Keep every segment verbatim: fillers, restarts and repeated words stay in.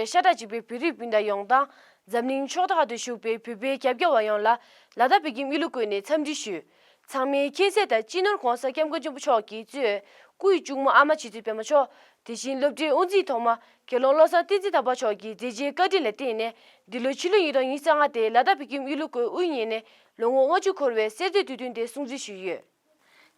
ཤ་ཁྲག་གཅིག་པའི་བོད་རིགས་སྤུན་ཟླ་ཡོངས་དང་། འཛམ་གླིང་ཕྱོགས་མཐའ་ཁག་ཏུ་བཞུགས་པའི་བོད་པའི་རྒྱབ་སྐྱོར་བ་ཡོངས་ལ་ལ་དྭགས་བོད་ཁྱིམ་གཡུ་ལོ་བཀོད་ནས་འཚམས་འདྲི་ཞུས། ཚང་མས་མཁྱེན་གསལ་ལྟར་སྤྱི་ནོར་༸གོང་ས་༸སྐྱབས་མགོན་ཆེན་པོ་མཆོག་གིས་གཙོས་སྐུའི་གཅུང་མོ་ཨ་མ་རྗེ་བཙུན་པད་མ་མཆོག་དེ་བཞིན་སློབ་གྲྭའི་དབུ་འཛིན་ཐོག་མ་དགེ་སློང་བློ་བཟང་བསྟན་འཛིན་དམ་པ་མཆོག་གི་མཛད་རྗེས་བཀའ་དྲིན་ལ་བརྟེན་ནས། འདི་ལོ་ཕྱི་ལོ་ཉིས་སྟོང་ཉི་ཤུ་རྩ་ལྔ་དེ་ལ་དྭགས་བོད་ཁྱིམ་གཡུ་ལོ་བཀོད་དབུ་བརྙེས་ནས་ལོ་ངོ་ལྔ་བཅུ་འཁོར་བའི་གསར་གཏོད་དུས་སྟོན་དེ་སྲུང་བརྩི་ཞུས་ཡོད།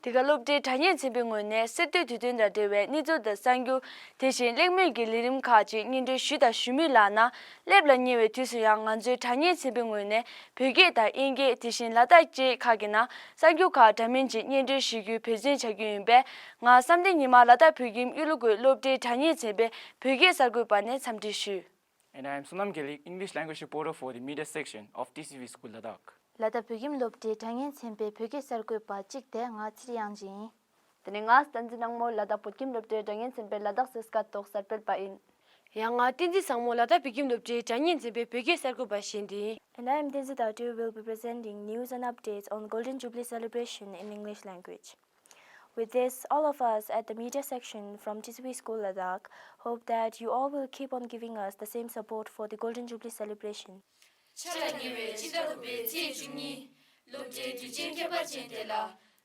འདི་ག་སློབ་གྲྭའི་དྲ་བརྙན་ཚན་པའི་ངོས་ནས་གསར་གཏོད་དུས་སྟོན་དང་འབྲེལ་བའི་གནས་ཚུལ་དང་གསར་འགྱུར། དེ་བཞིན་གླེང་མོལ་གྱི་ལས་རིམ་ཁག་ཅིག་སྙན་སྒྲོན་ཞུས་དང་ཞུ་མུས་ལགས་ན། སླེབས་ལ་ཉེ་བའི་དུས་སུ་ཡང་ང་ཚོའི་དྲ་བརྙན་ཚན་པའི་ངོས་ནས་བོད་སྐད་དང་དབྱིན་སྐད། དེ་བཞིན་ལ་དྭགས་སྐད་ཁག་གི་ནང་གསར་འགྱུར་ཁག་འདྲ་མིན་ཅིག་སྙན་སྒྲོན་ཞུ་རྒྱུའི་འབད་བརྩོན་བྱ་རྒྱུ་ཡིན་པས། ང་བསམ་གཏན་ཉི་མ་ལ་དྭགས་བོད་ཁྱིམ་གཡུ་ལོ་བཀོད་སློབ་གྲྭའི་དྲ་བརྙན་ཚན་པའི་བོད་སྐད་གསར་འགོད་པ་ནས་འཚམས་འདྲི་ཞུ། And I am Sonam Gelik, English language reporter for the media section of T C V School Ladakh. ལ་དྭགས་བོད་ཁྱིམ་སློབ་གྲྭའི་དྲ་བརྙན་ཚན་པའི་བོད་སྐད་གསར་འགོད་པ་གཅིག་སྟེ། ང་ཚེ་རིང་དབྱངས་ཅན་ཡིན། དེ་ནས་ང་བསྟན་འཛིན་ནག་མོ། ལ་དྭགས་བོད་ཁྱིམ་སློབ་གྲྭའི་དྲ་བརྙན་ཚན་པའི་ལ་དྭགས་གསས་ཀ་ཐོག་གསར་སྤེལ་པ་ཡིན། ཡང་ང་བསྟན་འཛིན་བཟང་མོ། ལ་དྭགས་བོད་ཁྱིམ་སློབ་གྲྭའི་དྲ་བརྙན་ཚན་པའི་བོད་སྐད་གསར་འགོད་པ་གཞན་དེ་ཡིན། And I am Tenzin Tawtew, will be presenting news and updates on Golden Jubilee celebration in English language. With this, all of us at the media section from T C V School Ladakh hope that you all will keep on giving us the same support for the Golden Jubilee celebration. ཆ་ལ་ཉེ་བའི་སྤྱི་ཟླ་དགུ་པའི་ཚེས་བཅུ་གཉིས། སློབ་གྲྭའི་དུས་ཆེན་ཁྱད་པར་ཅན་དེ་ལ།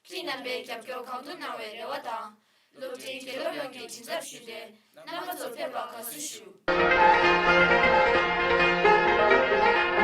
ཁྱེད་རྣམ་པས་རྒྱབ་སྐྱོར་གང་ཐུབ་གནང་བའི་རེ་བ་དང་། སློབ་གྲྭའི་དགེ་སློབ་ཡོངས་ཀྱིས་མགྲིན་ཚབ་ཞུས་ཏེ། རྣམ་པ་ཚོ་ཕེབས་པར་དགའ་བསུ་ཞུ།